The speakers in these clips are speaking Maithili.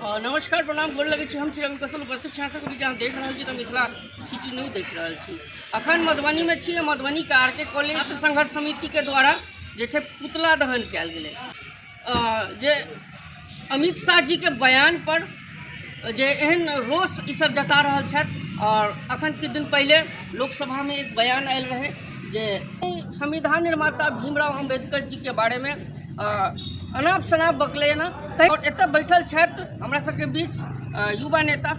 नमस्कार, प्रणाम, गोर लगै छी। हम छी रवि कौशल, उपस्थित छी अहाँ सबके बीच। अहाँ देख रहल छी तऽ मिथिला सिटी न्यूज देख रहल छी। अखन मधुबनीमे छी। मधुबनीके आर के कॉलेज छात्र संघर्ष समितिके द्वारा जे छै पुतला दहन कयल गेलै, जे अमित शाह जीके बयान पर जे एहन रोष ई सब जता रहल छथि। आओर अखन किछु दिन पहिले लोकसभामे एक बयान आयल रहै जे संविधान निर्माता भीमराव अम्बेडकर जीके बारेमे अनाप शनाप बकलै ने। आओर एतऽ बैठल छथि हमरा सबके बीच युवा नेता,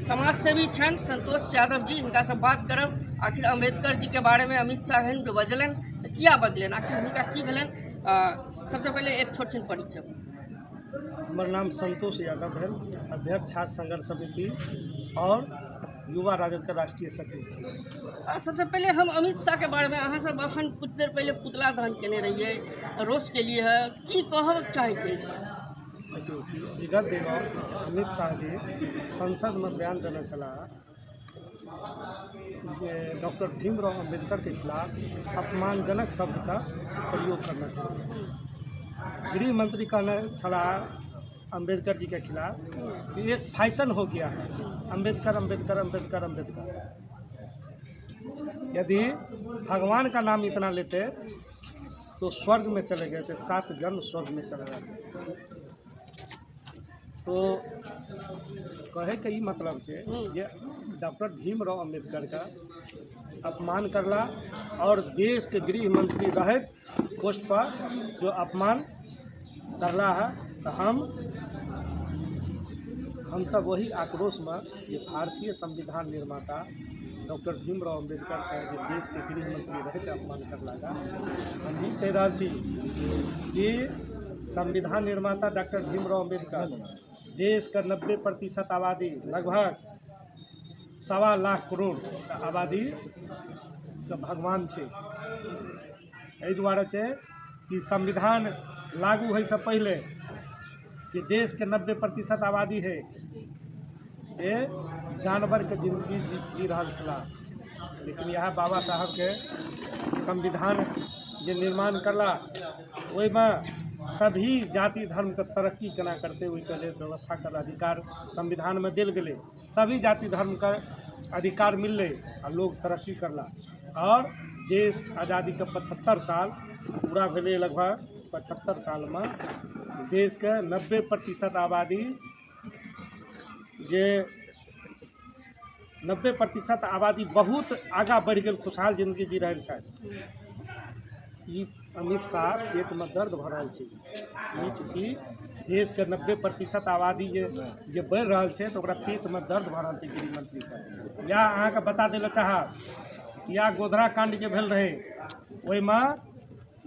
समाज सेवी छनि संतोष यादव जी। हिनकासँ बात करब, आखिर अम्बेडकर जीके बारेमे अमित शाह एहन बजलनि तऽ किया बजलनि, आखिर हुनका की भेलनि? सबसँ पहिले एक छोट छिन परिचय। हमर नाम संतोष यादव भेल, अध्यक्ष छात्र संघर्ष समिति और युवा राजद के राष्ट्रीय सचिव छी। सबसँ पहिले हम अमित शाहके बारेमे, अहाँ सब अखन कुछ देर पहिले पुतला दहन केने रहियै, रोष केलियै है, की कहब चाहै छियै? देखियौ, विगत दिनों अमित शाह जी संसदमे बयान देने छलाह जे डॉक्टर भीमराव अम्बेडकर के खिलाफ अपमानजनक शब्द का प्रयोग करना चाहिए। गृह मंत्री कहने छलाह अम्बेडकर जी के खिलाफ कि एक फैशन हो गया है, अम्बेडकर, अम्बेडकर, अम्बेडकर, अम्बेडकर। यदि भगवान का नाम इतना लेते तो स्वर्ग में चले गए थे, सात जन्म स्वर्ग में चले गए। तो कहे के ई मतलब छै जे डॉक्टर भीमराव अम्बेडकर का अपमान करला और देश के गृह मंत्री रहत पोस्ट पर जो अपमान करला है, तो हम सब वही आक्रोश में जे भारतीय संविधान निर्माता डॉक्टर भीमराव अम्बेडकर के जे देश के गृह मंत्री रहते अपमान करला का, हम ई कहि रहल छी कि संविधान निर्माता डॉक्टर भीमराव अम्बेडकर देश के 90% आबादी, लगभग 1.25 लाख करोड़ के आबादी के भगवान छै। एहि दुआरे छै कि संविधान लागू होइसँ पहिले जे देशके 90% आबादी है से जानवरके जिंदगी जी जी रहल छलाह। लेकिन इएह बाबा साहबके संविधान जे निर्माण करला, ओहिमे सभी जाति धर्मके तरक्की केना करतै, ओहिके लेल व्यवस्था कर अधिकार संविधानमे देल गेलै। सभी जाति धर्मके अधिकार मिललै आ लोग तरक्की करला आओर देश आजादीके 75 साल पूरा भेलै। लगभग 75 सालमे देशके 90% आबादी, जे 90% आबादी बहुत आगाँ बढ़ि गेल, खुशहाल जिन्दगी जी रहल छथि। ई अमित शाह पेटमे दर्द भऽ रहल छै। ई चूँकि देशके 90% आबादी जे जे बढ़ि रहल छै, तऽ ओकरा पेटमे दर्द भऽ रहल छै गृहमंत्रीके। या अहाँके बता दै लए चाहब, या गोधरा काण्ड जे भेल रहै, ओहिमे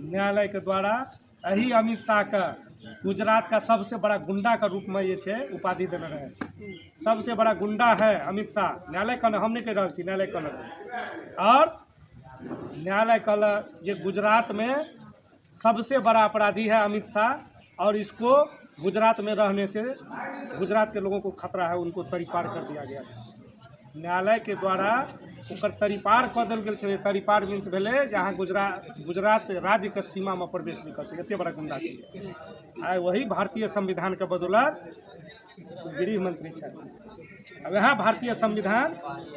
न्यायालयके द्वारा एही अमित शाहके गुजरात का सबसे बड़ा गुंडा का रूप में जे छै उपाधि देने रहै। सबसे बड़ा गुंडा है अमित शाह, न्यायालय कहने, हम नहि कहि रहल छी, न्यायालय कहने रहै। और न्यायालय कहलक जे गुजरात में सबसे बड़ा अपराधी है अमित शाह और इसको गुजरात में रहने से गुजरात के लोगों को खतरा है। उनको तड़ीपार कर दिया गया था। न्यायालय के द्वारा ओकर तड़ीपार कऽ देल गेल छलै। तड़ीपार मीन्स भेलै जे अहाँ गुजरात गुजरात राज्यके सीमामे प्रवेश नहि कऽ सकै, एते बड़ा गुंडा छै। आइ वही भारतीय संविधानके बदौलत गृह मंत्री छथि। आब वएह भारतीय संविधान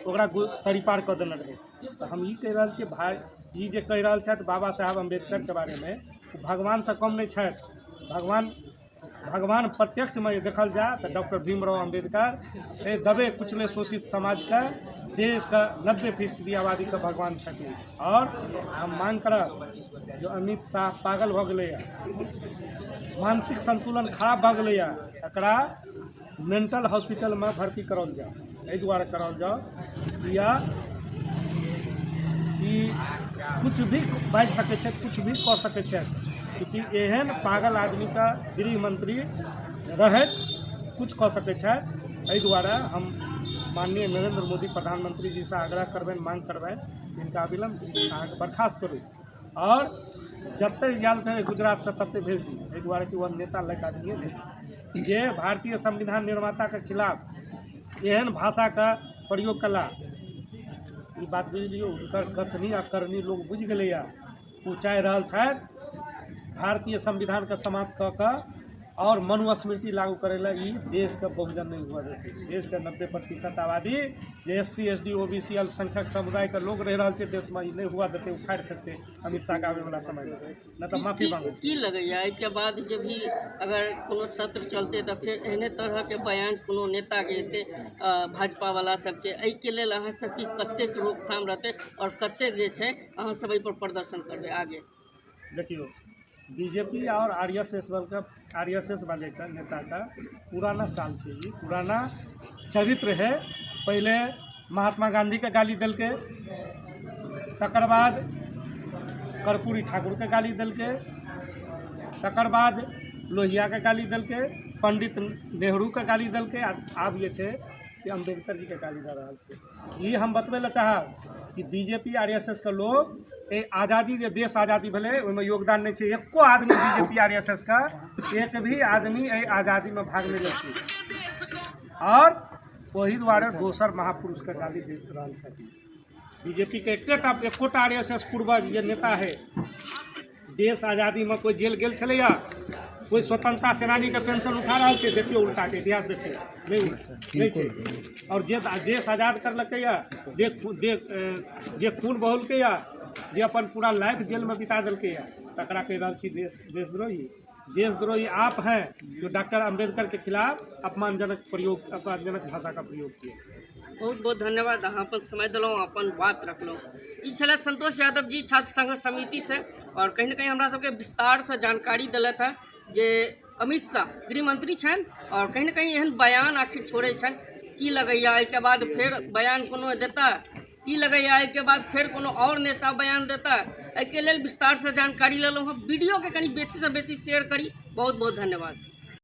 ओकरा तड़ीपार कऽ देने रहै। तऽ हम ई कहि रहल छियै भाय, ई जे कहि रहल छथि बाबा साहेब अम्बेडकरके बारेमे, ओ भगवानसँ कम नहि छथि। भगवान, भगवान प्रत्यक्षमे जे देखल जाय तऽ डॉक्टर भीमराव अम्बेडकर एहि दबे कुचले शोषित समाजके, देशके 90% आबादीके भगवान छथिन। आओर हम मांग करब जो अमित शाह पागल भऽ गेलैए, मानसिक संतुलन खराब भऽ गेलैए, एकरा मेंटल हॉस्पिटलमे भर्ती कराओल जाय। एहि दुआरे कराओल जाउ किया ई किछु भी बाजि सकै छथि, किछु भी कऽ सकै छथि, चूँकि एहन पागल आदमीके गृह मंत्री रहैत किछु कऽ सकै छथि। एहि दुआरे हम माननीय नरेंद्र मोदी प्रधानमंत्री जीसँ आग्रह करबनि, मांग करबनि, हिनका अविलंब अहाँके बर्खास्त करू आओर जते आयल थे गुजरातसँ तते भेज दी। एहि दुआरे कि ओ नेता लायक आदमी नहि जे भारतीय संविधान निर्माताके खिलाफ एहन भाषाके प्रयोग कला। ई बात बुझि लियौ, हुनकर कथनी आ करनी लोग बुझि गेलैए। ओ चाहि रहल छथि भारतीय संविधानके समाप्त कऽ कऽ। आओर मनुस्मृति लागू करै लए ई देशके बहुजन नहि हुअ देतै। देशके 90% आबादी जे S C, S D, O B C अल्पसंख्यक समुदायके लोग रहि रहल छै देशमे, ई नहि हुअ देतै, उखाड़ि फेकतै अमित शाहके आबैवला समयमे, नहि तऽ माफी मांगू। की लगैया एहिके बाद जे भी अगर कोनो सत्र चलतै तऽ फेर एहने तरहके बयान कोनो नेताके एतै भाजपावला सबके, एहिके लेल अहाँ सबके कतेक रोकथाम रहतै आओर कतेक जे छै अहाँ सब एहिपर प्रदर्शन करबै आगे? देखियौ, बीजेपी और आरएसएस वाले, आरएसएस वाले का नेता का पुराना चाल छै, ई पुराना चरित्र है। पहिले महात्मा गांधी के गाली देलकै, तकर बाद कर्पूरी ठाकुरके गाली देलकै, तकर बाद लोहियाके गाली देलकै, पंडित नेहरूके गाली देलकै, आ आब जे छै से अम्बेडकर जीके गाली दऽ रहल छै। ई हम बतबै लए चाहब कि बीजेपी आरएसएस के लोग एहि आज़ादी, जे देश आज़ादी भेलै, ओहिमे योगदान नहि छै। एको आदमी बीजेपी आरएसएस का एक भी आदमी एहि आज़ादीमे भाग नहि लेलकै आओर ओहि दुआरे दोसर महापुरुषके गाली दे रहल छथिन। बीजेपी के एकेटा एकोटा आरएसएस पूर्वज जे नेता है, देश आज़ादीमे कोइ जेल गेल छलैया? कोइ स्वतंत्रता सेनानीके पेंशन उठा रहल छै? देखियौ, उल्टाके इतिहास देखियौ, नहि नहि छै। आओर जे देश आज़ाद करलकैया, जे जे खून बहौलकैया, जे अपन पूरा लाइफ जेलमे बिता देलकैया, तकरा कहि रहल छी देश देशद्रोही। देशद्रोही आप हैं जो डॉक्टर अम्बेडकर के खिलाफ अपमानजनक प्रयोग, अपमानजनक भाषा का प्रयोग किए। बहुत बहुत धन्यवाद, अहाँ अपन समय देलहुँ, अपन बात रखलहुँ। ई छलथि संतोष यादव जी छात्र संघर्ष समितिसँ आओर कहीं ने कहीं हमरा सबके विस्तारसँ जानकारी देलथि हेँ जे अमित शाह गृहमंत्री छनि आओर कहीं ने कहीं एहन बयान आखिर छोड़ै छनि। की लगैया, एहिके बाद फेर बयान कोनो देता? की लगैया, एहिके बाद फेर कोनो आओर नेता बयान देता? एहिके लेल विस्तारसँ जानकारी लेलहुँ हँ। वीडियोके कनि बेसीसँ बेसी शेयर करी। बहुत बहुत धन्यवाद।